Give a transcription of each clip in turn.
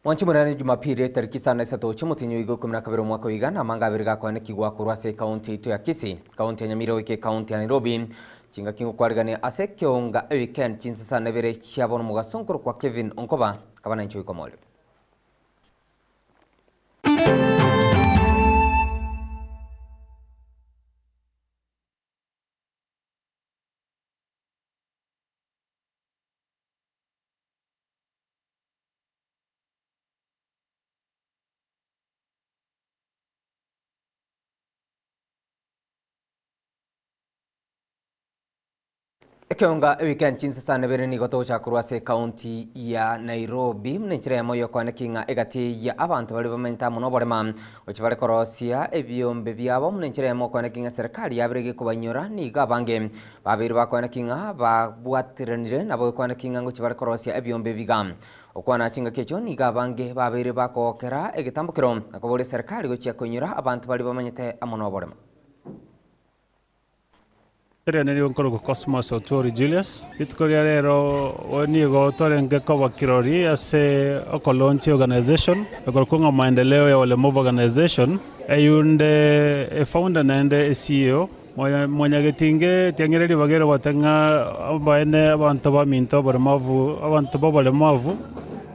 Mwanchi morani Jumapili tariki 13 chimotinyo igo 12 omwaka wa igana amanga abere gakoanekigwa korwa ase ekaunti yaito ya Kisii, ekaunti ya Nyamira goika ekaunti ya Nairobi. Chingaki ngokwarigania ase ekeonga eweekend chinsa 52 chia bono omogaso nkorokwa Kevin Onkoba akaba nainche oika omorero. Ekeonga eweekend chinsa sana ibere nigo togochaka korwa ase ekaunti ya Nairobi buna enchera eyemo yokoaneki ng'a egati ya abanto baria bamenyete amo noborema gochia bare korosia ebiombe biabo buna enchera eyemo okoaneki ng'a eserekari yabere gekobainyora nigo abange babeire bakoaneki ng'a babwateranire nabo ekoaneki ng'a ngochia bare korosia ebiombe ebiga. Okwana chingaki echio nigo abange babeire bakogokera egetambokero na koboria eserekari gochia koinyora abanto baria bamenyete amo noborema. Erieta nigo nkorokwa Cosmas Otwori Julius. Rituko ria rero nigo torenge koba kirori ase okolaunch organization ekorokwa ng'a Maendeleo ya Walemavu Organization, eyunde efounder naende eCEO Mwanyagetinge tiang'ire ribaga ere goteba ng'a abaene abanto baminto oboremavu abanto b'oboremavu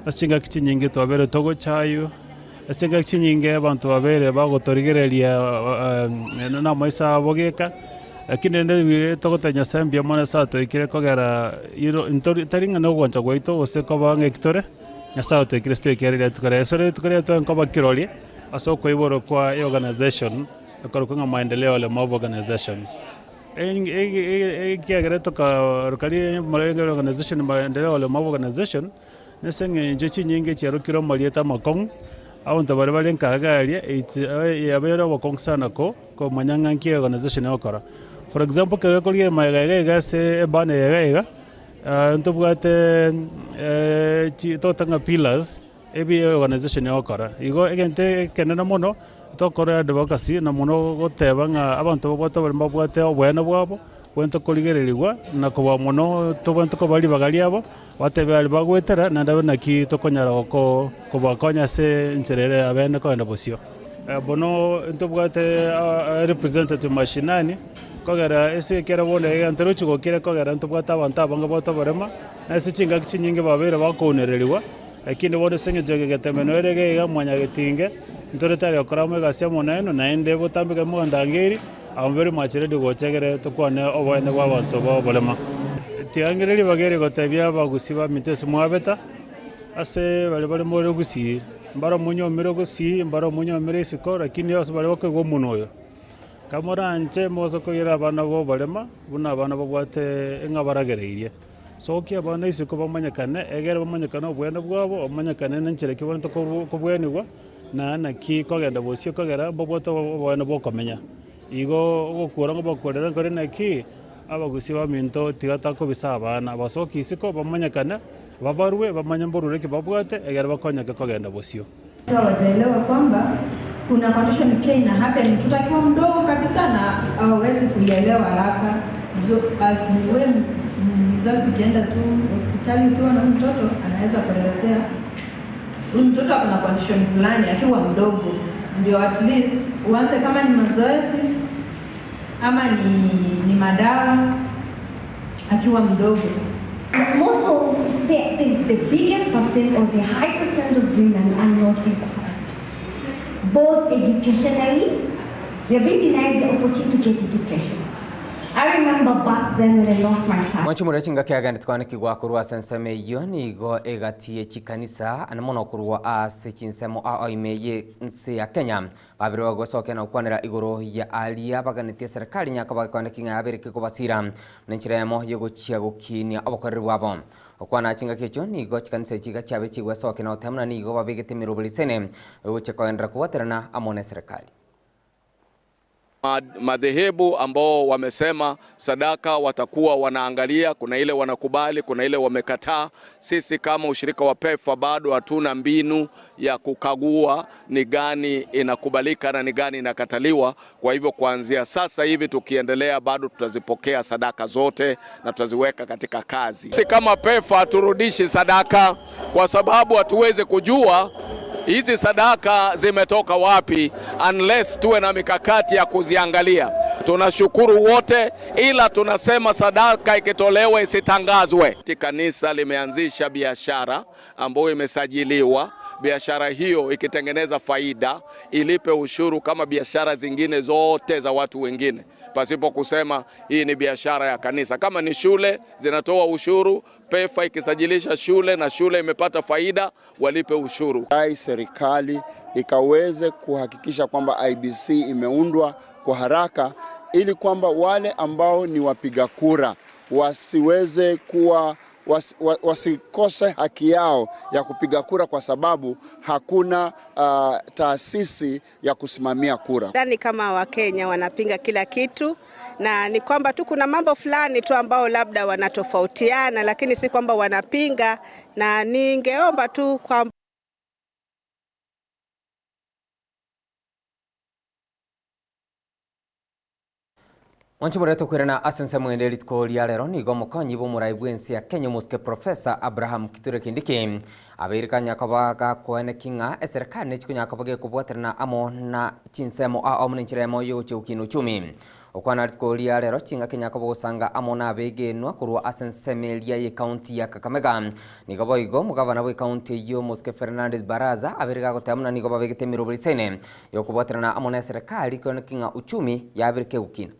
ase chingaki chinyinge twabeire togochaywa. Ase chingaki chinyinge abanto babeire bagotorigereria na amaiso abo geka, lakini rende riria togotebia Nyasaye mbuya mono ase atoikire kogera iro ntori tari ng'a nogwancha gwaito gose koba ng'a eki tore, Nyasaye otoikire ase toikere rituko riaye. Ase rituko riaye twenkoba kirori ase okoiborwa kwa eorganization ekorokwa ng'a Maendeleo Walemavu Organization. Ekiagera tokaroka organization Maendeleo Walemavu Organization. Nase eng'encho chinyinge chiarokire omoriete amakong'u, abanto baria bare nkaga aria it's yabeire obokong'u sana ko komanya ng'a nki organization egokora. For example ekero okorigia magega iga iga ase ebanner eye iga iga, ntobwate chi togoteba ng'a pillars ebi organization egokora. Igo egento ekenene mono, tokora advocacy na mono goteba ng'a abanto babwate oboremo babwate oboene bwabo, bwente korigererigwa na kobua mono tobwenerete kobaa ribaga riabo. Batebe aria bagoetera, naende abe naki tokonyara kobakonya ase enchera ere abene kogenda bosio. Bono ntobwate representative mashinani, kogera ase ekero bono egento rochi gokira kogera ntobwate abanto abange babwate oborema, na ase chingaki chinyinge babeire bakounererigwa, lakini bono ase eng'encho egetemeno ere iga iga mwanyagetinge, ntore tayari gokora amo egasi amo nainwe, naende botambe ekero mogandangeiri, Abwo mbere mwachereria gocha egere tokwane oboene bw'abanto b'oborema. Tiangire ribaga eri gotebia abagusii baminto ase mwabeta, ase baria bare more gusii, mbare omonyomire gusii, mbare omonyomire isiko, lakini ase baria bakoigwa omonwa oyo, kamoranche mosa koira abana b'oborema buna abana babwate ng'a baragereirie. Sokia abana isiko bamanyekane, egere bamanyekane oboene bwabo, bamanyekane na enchera ki barente kobwenigwa. Na naki kogenda bosio kogera mbabwate oboene bw'okomenya. Igo ogokura ngobakurera nkore naki, Abagusii baminto tiga takobisa abana, basoke isiko bamanyekane, babarue, bamanye mborure ki babwate, egere bakonyeke kogenda bosio. Hawajaelewa kwamba kuna condition pia ina happen mtoto akiwa mdogo kabisa na hawawezi kuielewa haraka juu as ni we mzazi ukienda tu hospitali ukiwa na huyu mtoto anaweza kuelezea Huyu mtoto ako na condition fulani akiwa mdogo, ndio at least uanze kama ni mazoezi ama ni, ni madawa akiwa mdogo. Most of the, the, the biggest percent or the high percent of women are not empowered. Both educationally, they're being denied the opportunity to get education. I remember back then when I lost my son. Mwanchumura chingaki agende twanekigwa korwa ase ensemo eyio nigo egati ye chikanisa ane mono korwa ase chinsemo ao ime ye nse ya Kenya. Babere bagosokia na gokwanera igoro ya aria baganetie eserekari nyaka bagekwaneki ng'a yabereke kobasira buna enchera eyemo yogochia gokinia obokoreri bwabo. Gokwana chingaki echio nigo chikanisa echi iga chiabe chigwesokia na goteba buna nigo babegete emeroberi esene yogochia kogenderera kobwaterana amo neserekari. Madhehebu ambao wamesema sadaka watakuwa wanaangalia, kuna ile wanakubali, kuna ile wamekataa. Sisi kama ushirika wa PEPFAR bado hatuna mbinu ya kukagua ni gani inakubalika na ni gani inakataliwa. Kwa hivyo kuanzia sasa hivi tukiendelea, bado tutazipokea sadaka zote na tutaziweka katika kazi. Sisi kama PEPFAR haturudishi sadaka kwa sababu hatuwezi kujua hizi sadaka zimetoka wapi unless tuwe na mikakati ya kuziangalia. Tunashukuru wote, ila tunasema sadaka ikitolewa isitangazwe. Kanisa limeanzisha biashara ambayo imesajiliwa. Biashara hiyo ikitengeneza faida ilipe ushuru kama biashara zingine zote za watu wengine, pasipo kusema hii ni biashara ya kanisa. Kama ni shule zinatoa ushuru, PEPFAR ikisajilisha shule na shule imepata faida walipe ushuru. Rai serikali ikaweze kuhakikisha kwamba IEBC imeundwa kwa haraka ili kwamba wale ambao ni wapiga kura wasiweze kuwa wasikose haki yao ya kupiga kura kwa sababu hakuna taasisi ya kusimamia kura. Nadhani kama Wakenya wanapinga kila kitu, na ni kwamba tu kuna mambo fulani tu ambao labda wanatofautiana, lakini si kwamba wanapinga, na ningeomba tu kwamba Mwanchi mureto kwirana ase mwende rituko ria rero nigo omokonyi bwa omorai bwa ensi ya Kenya omosike Professor Abraham Kithure Kindiki abeirikanya koba gakoeneki ng'a eserikali nechikonya koba gekobwaterana amo na chinsemo amo na enchera emo yogochia gokina uchumi. Okwana rituko ria rero chinga Kenya koba gosanga amo na abegenwa korwa ase ensemo eria ya ekaunti ya Kakamega. Nigo boigo omogavana bwa ekaunti eywo omosike Fernandes Baraza abere gagoteba buna nigo babegete emirobori isaine yokobwaterana amo na eserikali koeneki ng'a uchumi yabere kegokina.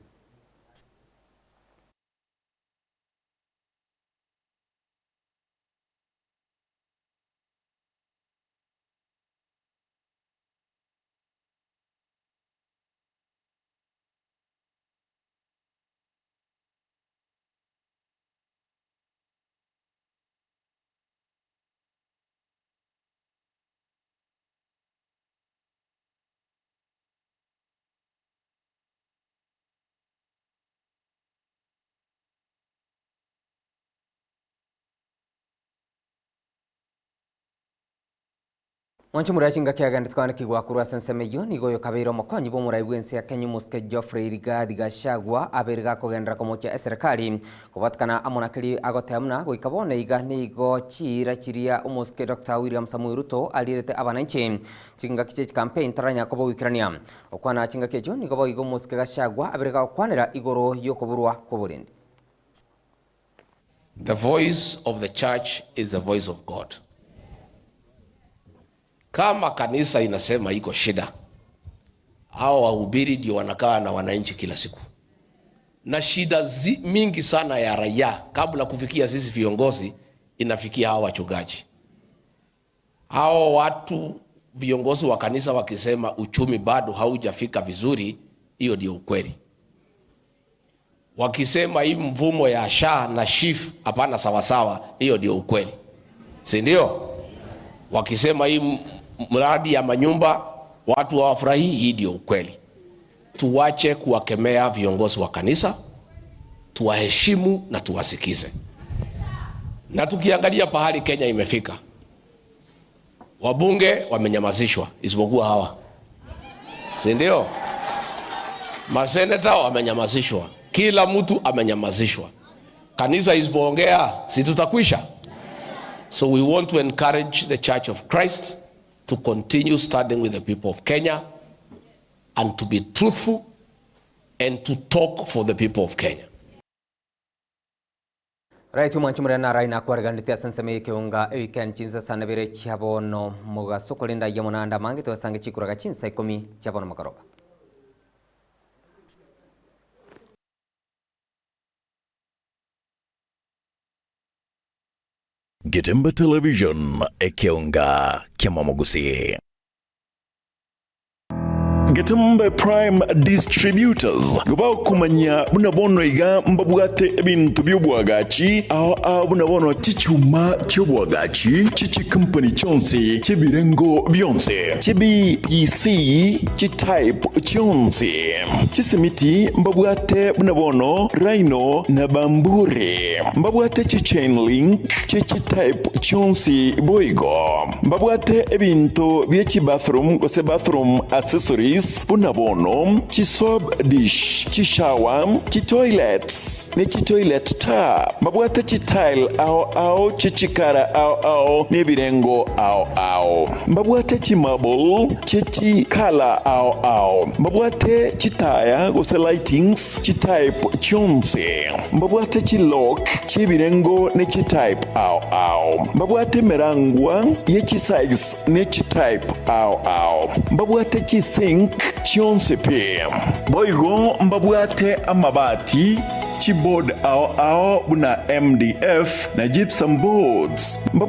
Mwanchi muria chinga kiagende twanakigwa kurwa ase ensemo eywo nigo oyo kabeire omokonyi bwa omorai bwa ensi ya Kenya omosike Geoffrey Rigathi Gachagua abeire gakogendera komochia eserikali kobatikana amo na keri agoteba buna goika bono iga nigo chiira chiria omosike Dr. William Samoei Ruto arierete abananchi chingaki chia chicampaign taranya koba goikerania. Okwana chingaki echio nigo boigo omosike Gachagua abeire gagokwanera igoro yokoborwa kwa oborindi. The voice of the church is the voice of God. Kama kanisa inasema iko shida, hao wahubiri ndio wanakaa na wananchi kila siku. Na shida mingi sana ya raia kabla kufikia sisi viongozi inafikia hao wachungaji. Hao watu viongozi wa kanisa wakisema uchumi bado haujafika vizuri, hiyo ndio ukweli. Wakisema hii mfumo ya SHA na SHIF hapana sawasawa, hiyo ndio ukweli. Si ndio? Wakisema hii mradi ya manyumba watu hawafurahii, hii ndio ukweli. Tuwache kuwakemea viongozi wa kanisa, tuwaheshimu na tuwasikize. Na tukiangalia pahali Kenya imefika, wabunge wamenyamazishwa isipokuwa hawa. Si ndio? Maseneta wamenyamazishwa, kila mtu amenyamazishwa. Kanisa isipoongea si tutakwisha? So we want to encourage the Church of Christ to continue standing with the people of Kenya and to be truthful and to talk for the people of Kenya. Right, mwanchi muria na rai nakwarganite ase ensemo eye ekeunga eweekend chinsa sana bere chiabono mogaso korinda ya monanda mange twasange chikuraga chinsa ikumi chiabono makoroba. Getemba Television, Ekeunga, Kiamamogusi. Getembe Prime Distributors bagokomanyia buna bono iga mbabwate ebinto bi'obwagachi ao ao buna bono chichuma chi'obwagachi chi'chikompany chionsi chi'ebirengo bionsi, chi'BPC, chi'type chionsi, chisimiti mbabwate buna bono Rhino na Bamburi, mbabwate chi'chain link chi'chitype chionsi boigo mbabwate ebinto bie chibathroom gose bathroom accessories buna bono chisoap dish, chishower, chitoilets ne chitoilet tap, mbabwate chitile ao ao chichikara ao ao nebirengo ao ao, mbabwate chimarble chichikala ao ao, mbabwate chitaya gose lightings chitype chionsi, mbabwate chilock chiebirengo ne chitype ao ao, mbabwate emerangwa ye chisize ne chitype ao ao, mbabwate chisink chionsi pi. Boigo mbabwate amabati, chiboard ao ao buna MDF na gypsum boards. Mbabwate.